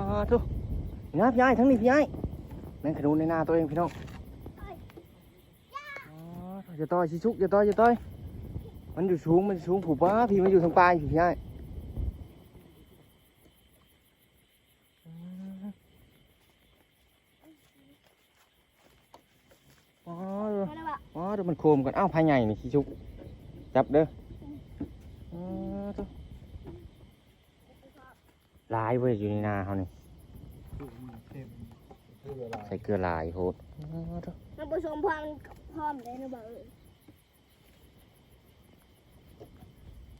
ອ້າໂທ້ ນີ້ນະ ພີ່ອ້າຍ ທາງນີ້ ພີ່ອ້າຍ ແມງຂະໜູນໃນນາຕົວເອງ ພີ່ນ້ອງ. ອໍ ຢ່າຕ່ອຍ ຊິສຸກ ຢ່າຕ່ອຍ ຢ່າຕ່ອຍ ມັນຢູ່ສູງ ມັນຢູ່ສູງ ຜູ້ປ້າ ພີ່ ມັນຢູ່ທາງປາຍ ພີ່ອ້າຍ. ອໍ ອໍ ມັນໂຄມກັນ. ອ້າວ ພາໃຫຍ່ນີ້ຊິສຸກ ຈັບເດີ. ອໍ ໂທ້ ຫຼາຍເວີຍ ຢູ່ໃນນາເຮົານີ້ ໃສ່ເກືອຫຼາຍໂພດ. ອໍ ໂທ້ ມັນບໍ່ສົມພວນ ມັນພ້ອມເດ້ນະ ບໍ່ເອີຍ.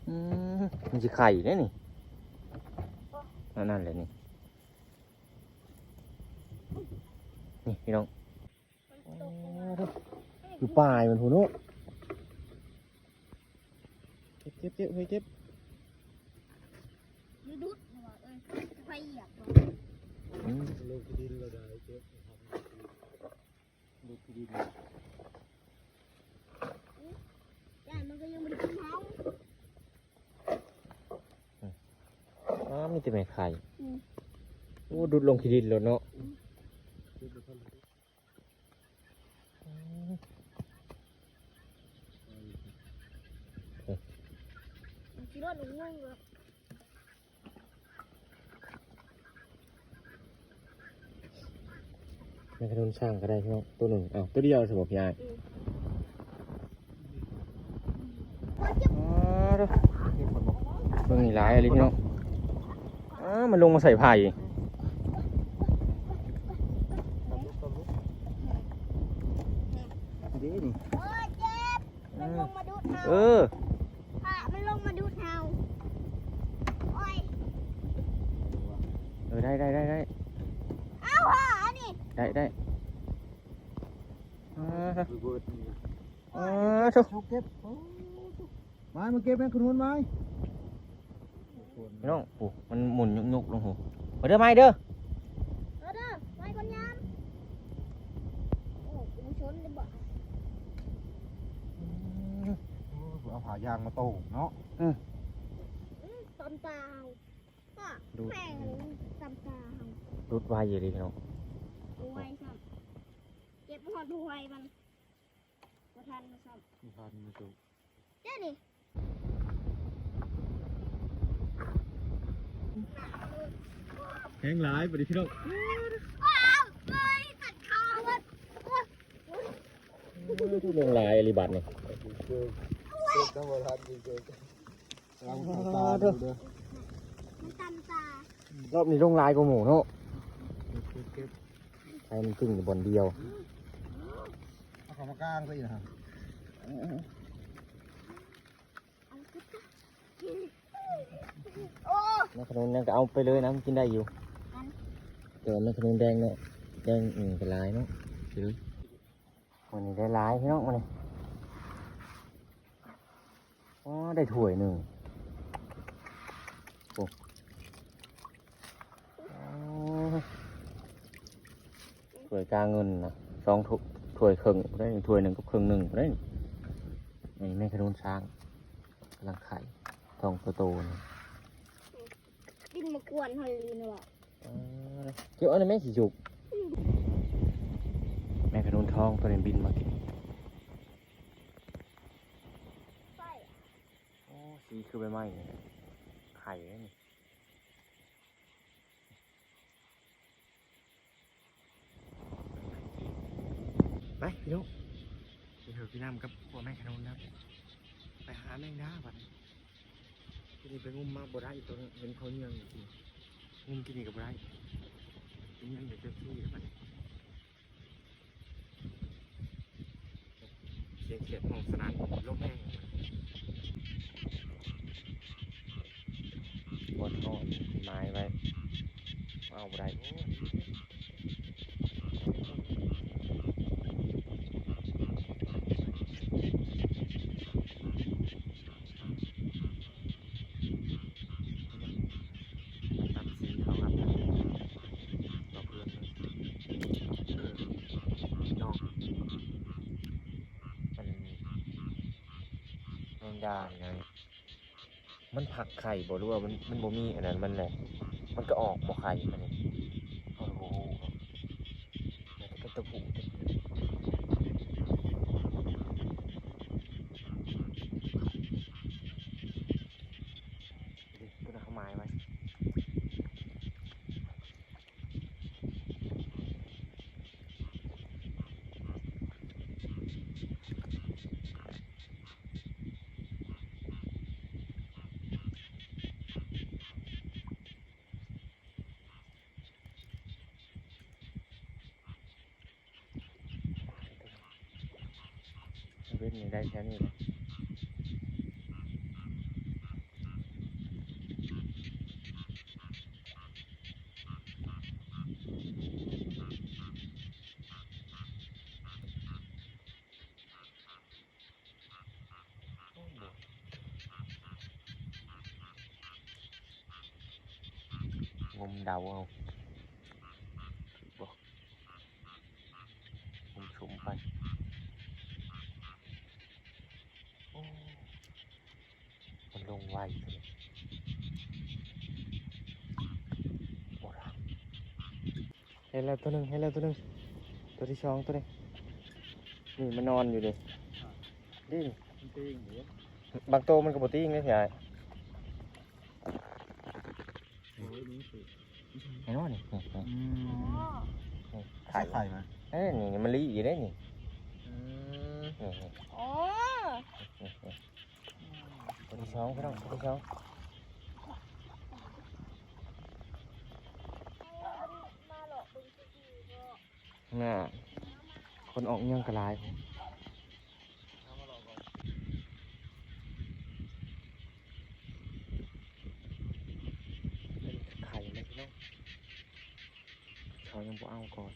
ອືມ ມັນຊິໄຂ່ເດ້ນີ້ ອັນນັ້ນແຫຼະນີ້ ນີ້ພີ່ນ້ອງ. ຢູ່ປາຍມັນພຸ້ນເນາະ. ເຈັບ ເຈັບ ເຈັບ ເຮີຍ ເຈັບ. ມັນດຸດວ່າ ເອີຍ ໃຜຢຽບບໍ່? ອືມ ລົງທີ່ດິນແລ້ວໄດ້ ເຈັບ ຫຼຸດທີ່ດິນ ຢ້ານມັນກໍຍັງບໍ່ໄດ້ກິນເຮົາ. ອ້າ ມີແຕ່ແມ່ໄຂ່. ອືມ ໂອ້ ດຸດລົງທີ່ດິນໂລດເນາະ. ອືມ ອືມ ມັນຊິລົດລົງງງເລີຍ. ແມງຂະໜູນຊ້າງກໍໄດ້ພີ່ນ້ອງ ໂຕໜຶ່ງ. ເອົ້າ ໂຕດຽວຊັ້ນບໍ່ ພີ່ອ້າຍ? ອືມ ອໍ ເບິ່ງນີ້ຫຼາຍອີ່ຫຼີພີ່ນ້ອງ. ອ້າ ມັນລົງມາໃສ່ໄຜ່ເດ້ນີ້. ໂອ້ຍ ເຈັບ. ມັນລົງມາດູດເຮົາ. ເອີ ພະມັນລົງມາດູດເຮົາ. ໂອ້ຍ ເອີ ໄດ້ ໄດ້ ໄດ້ ໄດ້. ເອົ້າ ພະອັນນີ້ ໄດ້ ໄດ້. ອ່າ ອ່າ ໂທ້ ເກັບ ໂອ້ ມາ ມາເກັບແມງຂະໜູນມາ. ພີ່ນ້ອງ ໂອ້ ມັນໝູນຍຸກໆລົງໂຫ. ມາເດີ ມາເດີ ມາເດີ ໄປກ່ອນຍາມ. ໂອ້ ກູຊົນໄດ້ບໍ່? ອືມ ໂອ້ ເອົາຜ້າຢາງມາໂຕ້ງເນາະ. ອືມ ອືມ ຕຳຕາເຮົາ ຕຳຕາເຮົາ. ຫຼຸດໄວອີ່ຫຼີເນາະ ໄວຊ້ຳ. ເກັບຮອດຫົວໄຫມັນ ບໍ່ທັນຊ້ຳ ບໍ່ທັນ ບໍ່ຖືກ. ເຈົ້ານີ້ ແຮງຫຼາຍບັດນີ້ພີ່ນ້ອງ. ວ້າວ ເອີຍ ກັດຂາເບິດ. ໂອ້ ລົງຫຼາຍອີ່ຫຼີບັດນີ້. ເກັບ ເກັບນຳບໍ່ທັນ ເກັບ ເກັບ ລອງຕາເດີ ມັນຕຳຕາ. ລອບນີ້ລົງຫຼາຍກວ່າໝູ່ເນາະ. ເກັບ ເກັບ ເກັບ ໃຫ້ມັນຕຶງຢູ່ບ່ອນດຽວ. ເອົາເຂົ້າມາກາງຊະອີກນະ. ໂອ້ ແມງຂະໜູນຫຍັງກໍເອົາໄປເລີຍນະ ມັນກິນໄດ້ຢູ່. ແຕ່ວ່າແມງຂະໜູນແດງເນາະ ແດງ ອືມ ກໍຫຼາຍເນາະ. ມື້ນີ້ໄດ້ຫຼາຍພີ່ນ້ອງ ມື້ນີ້. ອໍ ໄດ້ຖ້ວຍໜຶ່ງ. ໂອ້ ຖ້ວຍກາເງິນນະ ສອງຖ້ວຍ ຖ້ວຍເຄິ່ງໄດ້ ຖ້ວຍໜຶ່ງກັບເຄິ່ງໜຶ່ງໄດ້. ນີ້ແມງຂະໜູນຊ້າງກຳລັງໄຂ່ ທ້ອງໂຕໆນີ້. ບິນມາກວນເຮົາອີ່ຫຼີນະ. ເອີ ເກັບເອົາໄດ້ແມ່ ຂີ້ຈຸກ. ອືມ ແມງຂະໜູນທອງຕົວນີ້ບິນມາກິນ. ໂອ້ ສີຄືໃບໄມ້ນີ້ ໄຂ່ເດ້ນີ້. ໄປພີ່ນ້ອງ ໄປເຖາະພີ່ນ້ຳກັບຂົວແມງຂະໜູນນະ. ໄປຫາແມງດາບັດນີ້. ກິນນີ້ໄປງຸມມາບໍ່ໄດ້ ຕົວນີ້ເຫັນເຂົາເຫຍື່ອງຢູ່ ງຸມກິນນີ້ກໍບໍ່ໄດ້ ເຫຍື່ອງຢູ່ເຕັມທີ່ແລ້ວບັດນີ້. ສຽງຂຽດຮ້ອງສະໜັ່ນ ລົມແຮງ. ບ່ອນເຮົາໝາຍໄວ້ ເອົາບໍ່ໄດ້. ໂອ້ຍ ຕຳສີເຂົ້າກັບ ເຂົ້າເພື່ອນເນາະ. ມັນ ແມງດານີ້ນະ ມັນຟັກໄຂ່ບໍ່ ຫຼືວ່າມັນ ມັນບໍ່ມີອັນນັ້ນມັນແຫຼະ ມັນກໍອອກບໍ່ໄຂ່ມັນນີ້. เพิ่นเอาหมายไว้ เว็บนี้ได้แค่นี้บ่ งมเดาเอา บ่ งมสุมไป โอ้ มันลงไว โอ้ล่ะ เห็นแล้วตัวหนึ่ง เห็นแล้วตัวหนึ่ง ตัวที่สองตัวนี้ นี่มันนอนอยู่นี่ นี่ มันตีงเด้ บางตัวมันก็บ่ตีงเด้พี่อ้าย โอ้ย นี่คือ เห็นบ่นี่ นี่ นี่ อืม นี่ ไข่ ไข่มา เอ้ย นี่ นี่ มันลีอยู่เด้นี่ อืม นี่ นี่ อ๋อ นี่ นี่ ตัวที่สองพี่น้อง ตัวที่สอง น่ะ คนออกเมืองก็หลาย ไข่เลยพี่น้อง เขายังบ่เอาก่อน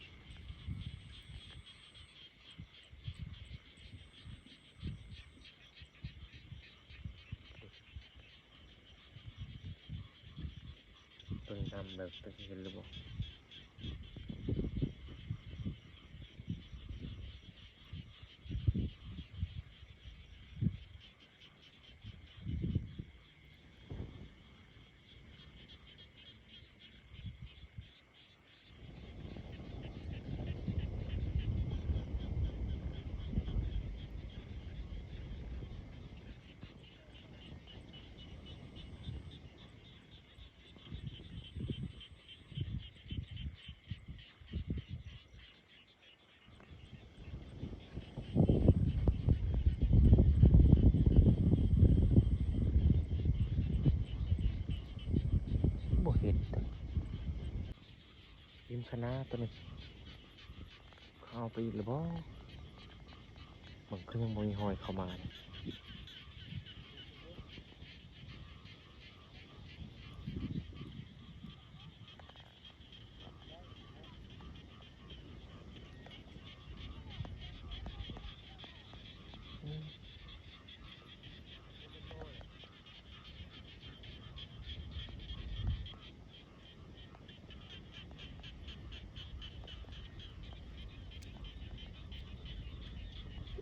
เบิ่งตามแบบ จักสิเห็นหรือบ่ บ่เห็น ริมคะนาตัวนี้ เขาเอาไปอีกแล้วบ่ มันก็ยังบ่มีหอยเข้ามาเลย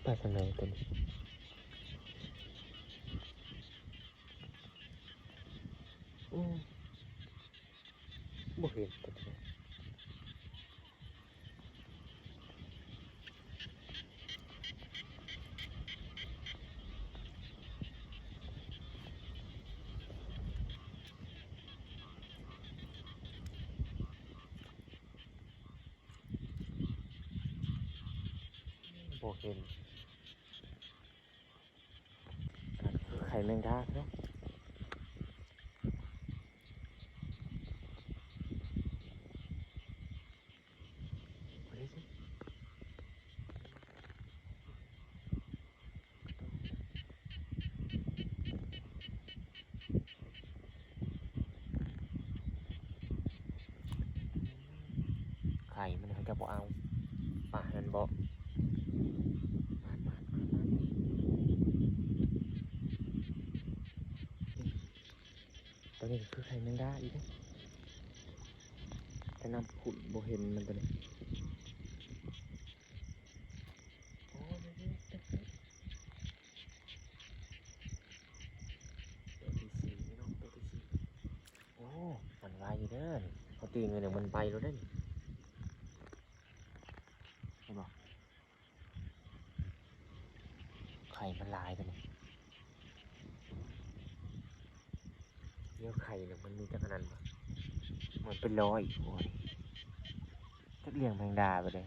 ไปทางไหนตัวนี้ อืม บ่เห็นตัวนี้ บ่เห็น อันนั้นคือไข่แมงดาเนาะ ไข่มันเขาจะบ่เอา ปะ มันบ่ มาด มาด มาด มาด ตัวนี้คือไข่แมงดาอีกเด้ แต่น้ำขุ่นบ่เห็นมันตัวนี้ โอ้ ตัวที่สี่พี่น้อง ตัวที่สี่ โอ้ มันไวอยู่เด้อ เขาตีมือหนึ่งมันไปแล้วเด้อนี่ ໄຂ່ມັນຫຼາຍຕົວນີ້. ແນວໄຂ່ນີ້ມັນມີຈັກອັນນັ້ນບໍ່? ມັນເປັນຮ້ອຍ. ໂອ້ຍ ຈັກລ້ຽງແມງດາໄປເດ້.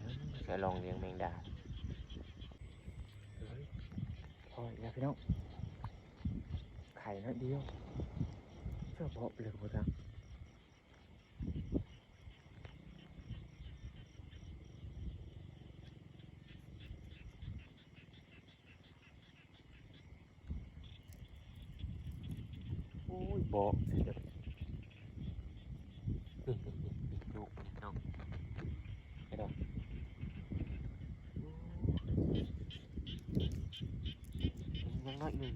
ຈະລອງລ້ຽງແມງດາ. ເຮີ້ຍ ພໍອີກແລ້ວພີ່ນ້ອງ. ໄຂ່ໜ້ອຍດຽວ. ເຊື່ອເບາະໄປເລີຍກໍບໍ່ຈັກ. ໂອ້ຍ ເບາະ ນີ້ ນີ້ ນີ້ ລູກມັນເນາະ. ເຫັນບໍ່? ໂອ້ຍ ຍັງນ້ອຍໜຶ່ງ.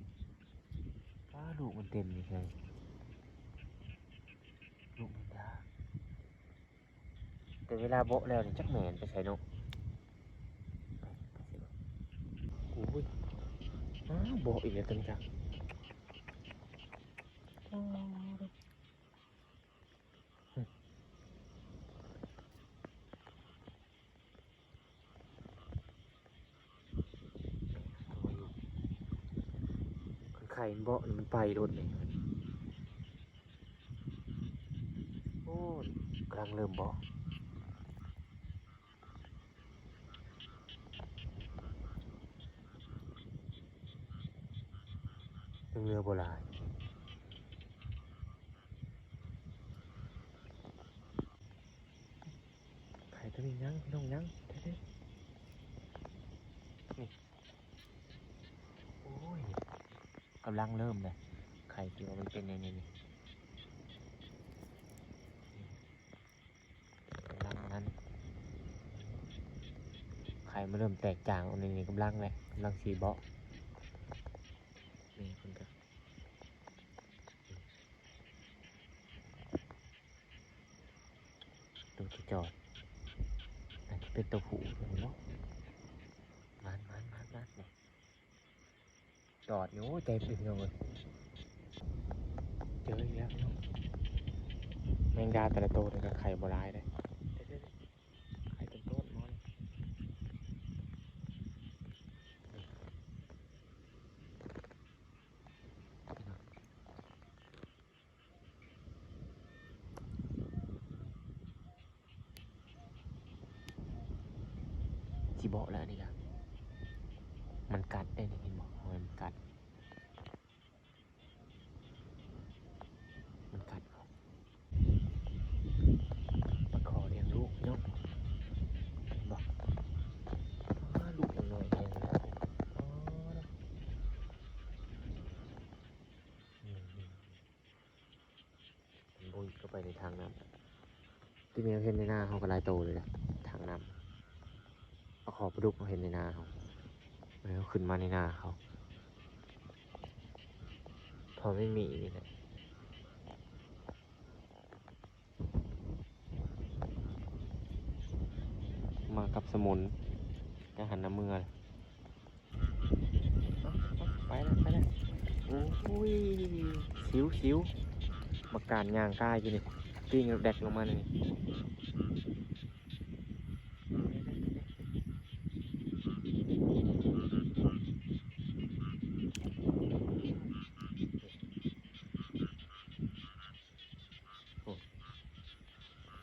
ປ້າ ລູກມັນເຕັມນີ້ເລີຍ. ລູກແມງດາ. ແຕ່ເວລາເບາະແລ້ວນີ້ ຈັກແມ່ນໄປໃສເນາະ. ໂອ້ຍ ອ້າວ ເບາະອີກແລ້ວຕົວນີ້ກະ. ຄັນໄຂ່ມັນເບາະນີ້ ມັນໄປໂລດເດ້. ໂອ້ ກຳລັງເລີ່ມເບາະ. ຍັງເຫຼືອບໍ່ຫຼາຍ. ໄຂ່ຕົວນີ້ຍັງ ພີ່ນ້ອງ ຍັງ ເດ້ໆ ນີ້. ໂອ້ຍ ກຳລັງເລີ່ມເລີຍ ໄຂ່ທີ່ວ່າມັນເປັນແນວນີ້ນີ້. ກຳລັງນັ້ນ ໄຂ່ມັນເລີ່ມແຕກຈາງອອກນີ້ ກຳລັງແຫຼະ ກຳລັງຊິເບາະ. ແມ່ເພິ່ນກະ ໂຕທີ່ຈອດ ອາດຈະເປັນໂຕຜູ້ເນາະ. ມານໆໆໆ ນີ້ ຕອດນີ້ ໂອ້ຍ ເຕັມເລີຍພີ່ນ້ອງເອີຍ. ເຈີອີກແລ້ວພີ່ນ້ອງ. ແມງດາແຕ່ລະໂຕນີ້ກະໄຂ່ບໍ່ຫຼາຍເດ້ ໄຂ່ເຕັມໂຕດໝົດ. ຊິເບາະແລ້ວນີ້ກະ ມັນກັດໄດ໋ນີ້ ເຫັນບໍ່? ມັນກັດ ມັນກັດເອົາ. ປາຂໍລ້ຽງລູກເນາະ ເຫັນບໍ່? ອ້າ ລູກຍັງນ້ອຍແຮງເລີຍ. ອໍ ອືມ ອືມ ອືມ. ມັນບຸ້ຍເຂົ້າໄປໃນທາງນ້ຳ. ທີ່ແມ່ເຫັນໃນນາເຮົາກໍຫຼາຍໂຕເລີຍນະ ທາງນ້ຳ. ປາຂໍປາດຸກເຮົາເຫັນໃນນາເຮົາ ເອີ ເຮົາຂຶ້ນມາໃນນາເຮົາ ພໍມັນມີນີ້ແຫຼະ. ມາກັບສະໝຸນ ຈະຫັນນຳເມືອ. ໄປແລ້ວ ໄປແລ້ວ. ໂອ້ຍ ຊິວ ຊິວ ບັກການຍ່າງກາຍຢູ່ນີ້ ປີ້ງແດັກລົງມານີ້. ໂອ້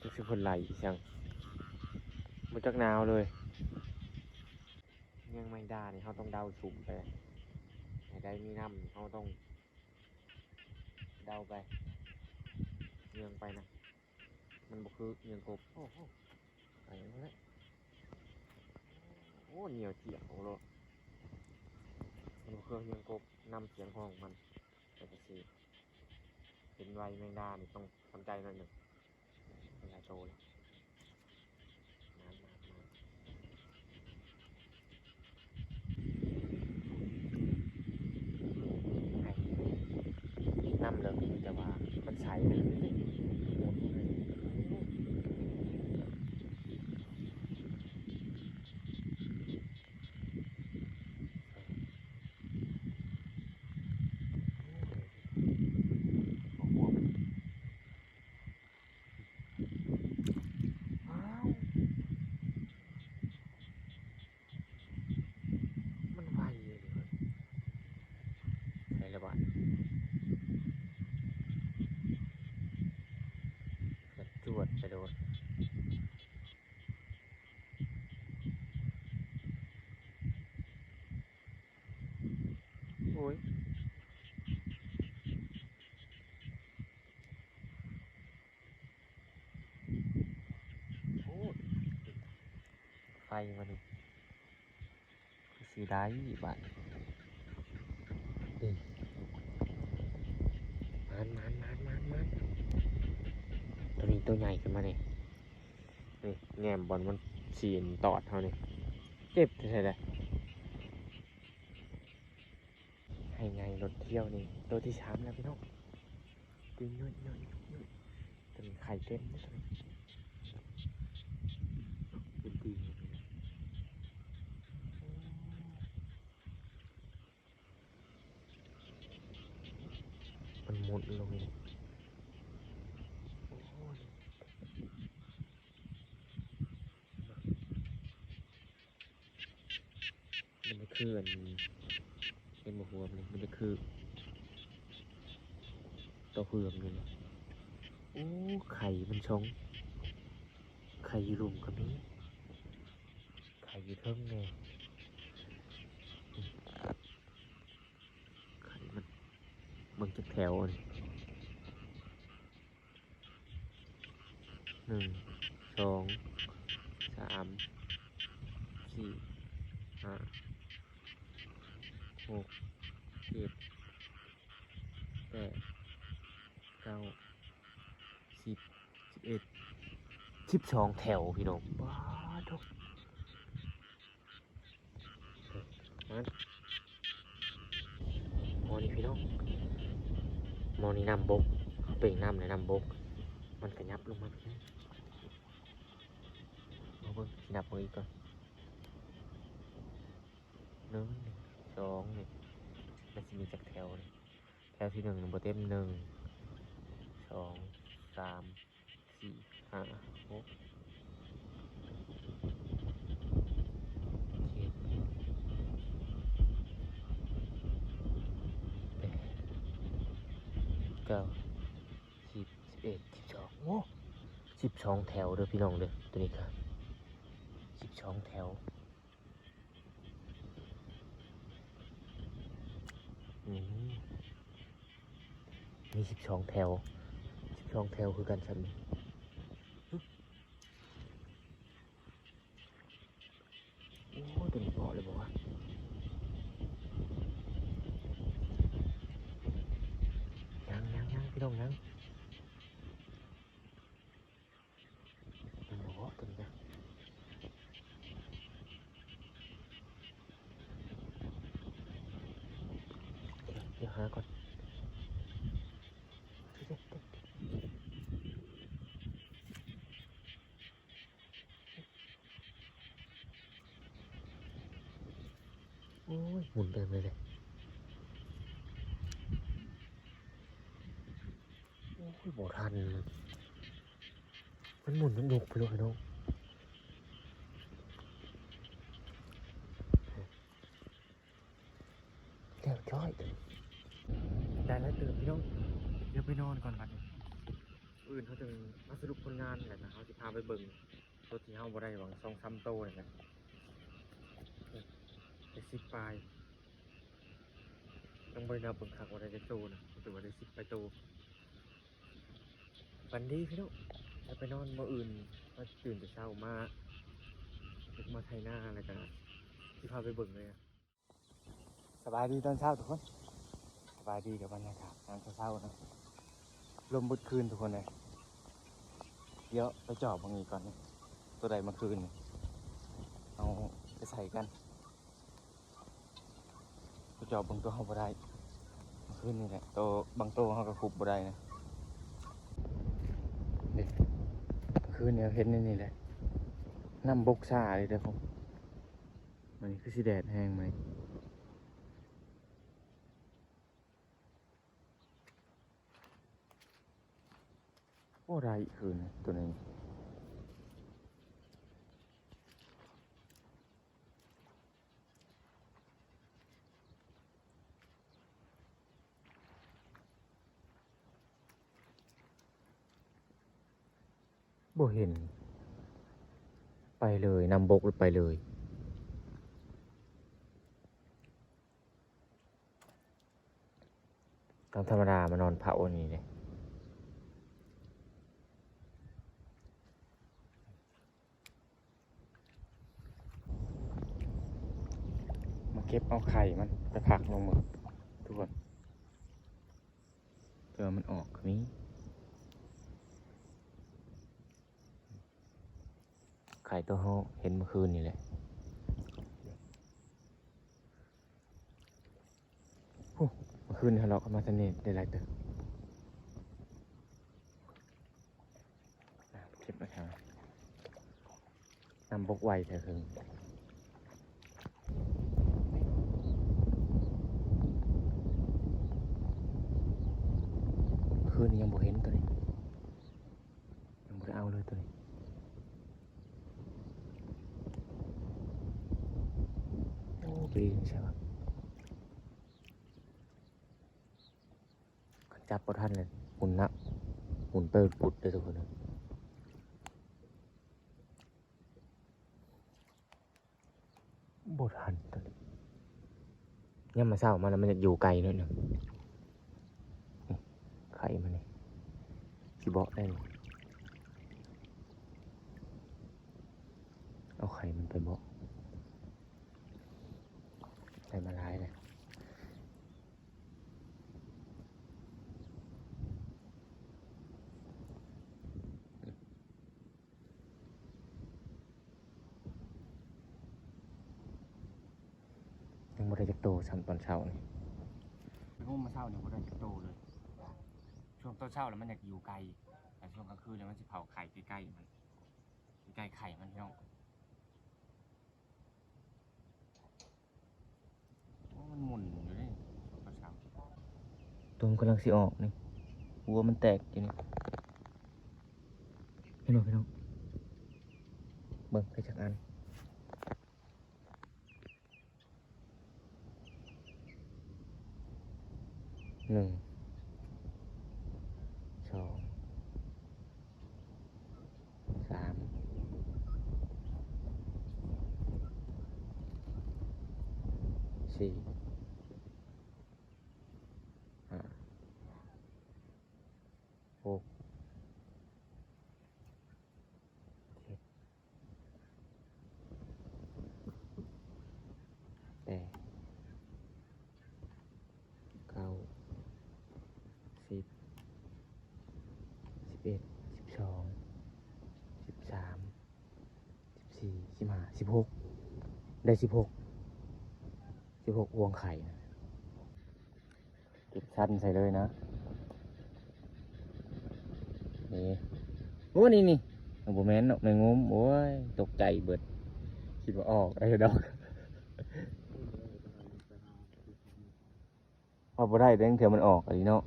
ຈັກຊິເພິ່ນໄລ່ອີ່ຫຍັງ ບໍ່ຈັກໜາວເລີຍ. ເມືອງແມງດານີ້ ເຮົາຕ້ອງເດົາສຸມໄປ ໃຫ້ໄດ້ມີນ້ຳ ເຮົາຕ້ອງເດົາໄປ ເມືອງໄປນະ ມັນບໍ່ຄືເມືອງກົບ. ໂອ້ໂຫ ໄປແລ້ວ ໂອ້ ໜຽວຈຽງໂອໂລດ ມັນບໍ່ຄືເມືອງກົບ ນ້ຳສຽງຮ້ອງມັນ ແຕ່ກໍຊິ ເຫັນໄວແມງດານີ້ຕ້ອງທຳໃຈໜ້ອຍໜຶ່ງ ຫຼາຍໂຕແລ້ວ. ມາ ມາ ມາ ນ້ຳເລິກຢູ່ ແຕ່ວ່າມັນໃສນະ. ໂອ້ຍ ບໍ່ຮ່ວງ. ໂດດ ໂອ້ຍ ໂອ້ຍ ໄຟມານີ້ ຄືຊິໄດ້ບາດນີ້ ມານ ມານ ມານ ມານ ມານ ໂຕນີ້ໂຕໃຫຍ່ຂຶ້ນມານີ້ ນີ້ ແນມບ່ອນມັນຊິຕອດເຮົານີ້ ເຈັບແທ້ໆ ໄຮ່ໃຫຍ່ລົດທ່ຽວນີ້ ໂຕທີສາມແລ້ວພີ່ນ້ອງ ຕີນຫຍຸ້ຍໆ ໂຕນີ້ໄຂ່ເຕັມເດ້ ໂຕນີ້ ເປັນຕີນ ມັນມຸດລົງນີ້ ໂອ້ຍ ມັນຄືອັນ ເຫັນບໍ່ ຫົວມັນນີ້ ມັນຄືຕົວເຮືອງນີ້ນະ ໂອ້ ໄຂ່ມັນຊ່ອງ ໄຂ່ຢູ່ລຸ່ມກໍມີ ໄຂ່ຢູ່ເທິງແດ່ ໄຂ່ມັນ ເບິ່ງຈັກແຖວ ອັນ ໜຶ່ງ ສອງ ສາມ ສີ່ ຫ້າ ຫົກ ເຈັດ ແປດ ເກົ້າ ສິບ ສິບເອັດ ສິບສອງແຖວພີ່ນ້ອງ ປາດໂທ້ ມາ ໝໍນີ້ພີ່ນ້ອງ ໝໍນີ້ນ້ຳບົກ ເຮົາເປັ່ງນ້ຳໃນນ້ຳບົກ ມັນກະຫຍັບລົງມາພີ່ນ້ອງ ມາເບິ່ງ ຊິນັບເບິ່ງອີກກ່ອນ ໜຶ່ງ ສອງ ນີ້ ມັນຊິມີຈັກແຖວນີ້ ແຖວທີໜຶ່ງນີ້ບໍ່ເຕັມ ໜຶ່ງ ສອງ ສາມ ສີ່ ຫ້າ ຫົກ ເຈັດ ແປດ ເກົ້າ ສິບ ສິບເອັດ ສິບສອງ ໂອ້ ສິບສອງແຖວເດີພີ່ນ້ອງເດີ ໂຕນີ້ກະສິບສອງແຖວ. ນີ້ ມີສິບສອງແຖວ ສິບສອງແຖວຄືກັນຊັ້ນນີ້ ໂອ້ ໂຕນີ້ເກາະເລີຍບໍ່ວະ ຍັງ ຍັງ ຍັງ ພີ່ນ້ອງ ຍັງ. ມັນບໍ່ເກາະຕົວນີ້ນະ ດຽວ ດຽວຫາກ່ອນ ໂອ້ຍ ໝູນໄປເລີຍ ໂອ້ຍ ບໍ່ທັນ ມັນໝູນຍົກໆໄປໂລດພີ່ນ້ອງ ແລ້ວຈ້ອຍ ໄດ້ຫຼາຍເຕີບພີ່ນ້ອງ ດຽວໄປນອນກ່ອນບັດນີ້ ມື້ອື່ນເຮົາຈຶ່ງມາສະຫຼຸບຜົນງານ ແລ້ວກະເຮົາຊິພາໄປເບິ່ງໂຕທີ່ເຮົາບໍ່ໄດ້ຫວັງສອງສາມໂຕນີ້ແຫຼະ ໄດ້ສິບປາຍ ຍັງບໍ່ໄດ້ນັບເບິ່ງຄັກວ່າໄດ້ຈັກໂຕນະ ແຕ່ວ່າໄດ້ສິບປາຍໂຕ. ຝັນດີພີ່ນ້ອງ ແລ້ວໄປນອນ ມື້ອື່ນມາຕື່ນແຕ່ເຊົ້າມາ ມາໄຖນາ ແລ້ວກະຊິພາໄປເບິ່ງເລີຍ. ສະບາຍດີຕອນເຊົ້າທຸກຄົນ ສະບາຍດີກັບບັນຍາກາດຍາມເຊົ້າໆນະ ລົມເບິດຄືນທຸກຄົນເອີຍ ດຽວໄປຈອບເບິ່ງອີກກ່ອນ ໂຕໃດເມື່ອຄືນນີ້ ເອົາໄປໃສ່ກັນ. ໄປຈອບເບິ່ງໂຕເຮົາບໍ່ໄດ້ ຄືນນີ້ແຫຼະ ໂຕ ບາງໂຕເຮົາກໍຄຸບບໍ່ໄດ້ນະ ນີ້ ຄືນນີ້ເຮົາເຫັນໃນນີ້ແຫຼະ ນ້ຳບົກຊ້າເລີຍເດີ ມື້ນີ້ຄືຊິແດດແຮງມື້ນີ້. ໂອ້ ໄດ້ຄືນໂຕນີ້. ບໍ່ເຫັນ ໄປເລີຍ ນຳບົກໄປເລີຍ. ຕາມທຳມະດາມານອນເຝົ້າອັນນີ້ເດ້. ມາເກັບເອົາໄຂ່ມັນໄປພັກລົງເບິ່ງທຸກຄົນ ເທື່ອມັນອອກກໍມີ. ໄຂ່ໂຕເຮົາເຫັນມື້ຄືນນີ້ແຫຼະ. ໂອ້ ມື້ຄືນນີ້ເຮົາເລາະເຂົ້າມາທາງນີ້ໄດ້ຫຼາຍເຕີບ. ອ່າ ເກັບມາທາງ ນຳບົກໄວແທ້ເຖິງ. ຄືນນີ້ຍັງບໍ່ເຫັນໂຕນີ້. ຍັງບໍ່ໄດ້ເອົາເລີຍໂຕນີ້. ໂອ້ ໄປຢູ່ໃສວະ? ຄັນຈັບບໍ່ທັນເລີຍ ໝຸນນະ ໝຸນເຕີດປຸດເດີທຸກຄົນເດີ. ບໍ່ທັນໂຕນີ້. ຍາມມາເຊົ້າມາແລ້ວມັນຢາກຢູ່ໄກໜ້ອຍໜຶ່ງ. ນີ້ ໄຂ່ມັນນີ້ ຊິເບາະໄດ້ນີ້. ເອົາໄຂ່ມັນໄປເບາະ. ໄດ້ມາຫຼາຍເລີຍ. ຍັງບໍ່ໄດ້ຈັກໂຕຊ້ຳຕອນເຊົ້ານີ້. ໄປງມມາເຊົ້ານີ້ບໍ່ໄດ້ຈັກໂຕເລີຍ. ຊ່ວງຕອນເຊົ້າແລ້ວມັນຢາກຢູ່ໄກ ແຕ່ຊ່ວງກາງຄືນແລ້ວມັນຊິເຝົ້າໄຂ່ໃກ້ໆມັນ ໃກ້ໆໄຂ່ມັນພີ່ນ້ອງ. ໂອ້ ມັນໝຸ່ນຢູ່ເດ້ ປາສາວ. ຕົວມັນກຳລັງຊິອອກນີ້ ຫົວມັນແຕກຢູ່ນີ້ ເຫັນບໍ່ພີ່ນ້ອງ? ເບິ່ງໄດ້ຈັກອັນ ໜຶ່ງ ສອງ ສາມ ສີ່ ຫ້າ ຫົກ ເຈັດ ແປດ ເກົ້າ ສິບ ສິບເອັດ ສິບສອງ ສິບສາມ ສິບສີ່ ສິບຫ້າ ສິບຫົກ ໄດ້ສິບຫົກ ສິບຫົກຮວງໄຂ່ນະ. ເກັບຊັ້ນໃສ່ເລີຍນະ. ນີ້ ໂອ້ ນີ້ໆ ບໍ່ແມ່ນເນາະ ແມງມຸມ. ໂອ້ຍ ຕົກໃຈເບິດ ຄິດວ່າອອກໄດ້ດອກ. ວ່າບໍ່ໄດ້ເດ້ ເທື່ອມັນອອກອີ່ຫຼີເນາະ.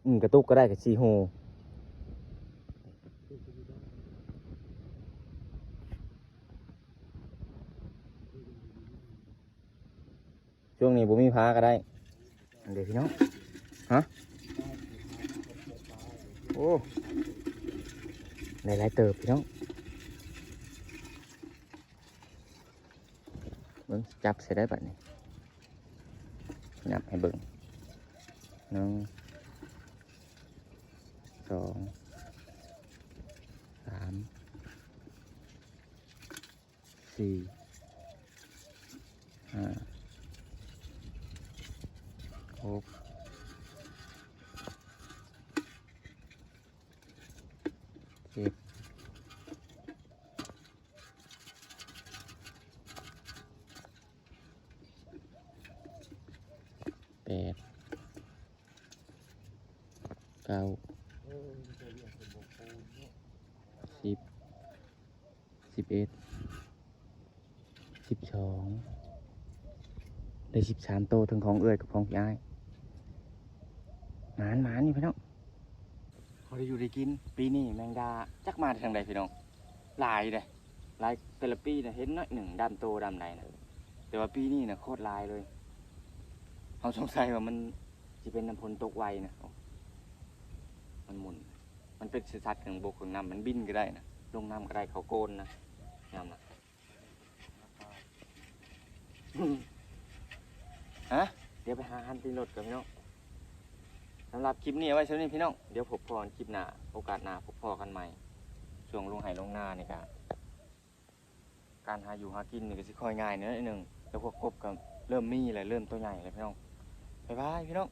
ອືມ ກະຕຸກກໍໄດ້ ກະສີ່ໂຮ. ຊ່ວງນີ້ບໍ່ມີຜາກໍໄດ້ ອັນເດພີ່ນ້ອງ. ຮະ ໂອ້ ໄດ້ຫຼາຍເຕີບພີ່ນ້ອງ. ເບິ່ງ ຈັບໃສ່ໄດ້ບັດນີ້ ນັບໃຫ້ເບິ່ງ ໜຶ່ງ ສອງ ສາມ ສີ່ ຫ້າ ຫົກ ເຈັດ ແປດ ເກົ້າ ສິບ ສິບເອັດ ສິບສອງ ໄດ້ສິບສາມໂຕ ທັງຂອງເອື້ອຍກັບຂອງພີ່ອ້າຍ. ໝານໆຢູ່ພີ່ນ້ອງ ພໍໄດ້ຢູ່ໄດ້ກິນ. ປີນີ້ແມງດາຈັກມາແຕ່ທາງໃດພີ່ນ້ອງ ຫຼາຍເດ້ ຫຼາຍ. ແຕ່ລະປີນະເຫັນໜ້ອຍໜຶ່ງ ດຳໂຕດຳໃດນະ ແຕ່ວ່າປີນີ້ນະໂຄດຫຼາຍເລີຍ. ເຮົາສົງໄສວ່າມັນຊິເປັນນຳຝົນຕົກໄວນະ ໂອ້ ມັ ມັນໝຸ່ນ ມັນເປັນສັດເຄື່ອງບົກເຄື່ອງນ້ຳ ມັນບິນກໍໄດ້ນະ ລົງນ້ຳກໍໄດ້ ເຂົາໂກນນະ ຍາມນະ ຮະ ດຽວໄປຫາຫັນຕີນລົດກ່ອນພີ່ນ້ອງ. ສຳລັບຄລິບນີ້ເອົາໄວ້ສ່ຳນີ້ພີ່ນ້ອງ ດຽວພົບພໍ້ກັນຄລິບໜ້າ ໂອກາດໜ້າພົບພໍ້ກັນໃໝ່. ຊ່ວງລົງໄຮ່ລົງນານີ້ກະ ການຫາຢູ່ຫາກິນນີ້ກໍຊິຄ່ອຍງ່າຍໜ້ອຍໜຶ່ງ ແລ້ວພວກກົບກໍເລີ່ມມີແລ້ວ ເລີ່ມໂຕໃຫຍ່ແລ້ວພີ່ນ້ອງ. ບາຍບາຍພີ່ນ້ອງ.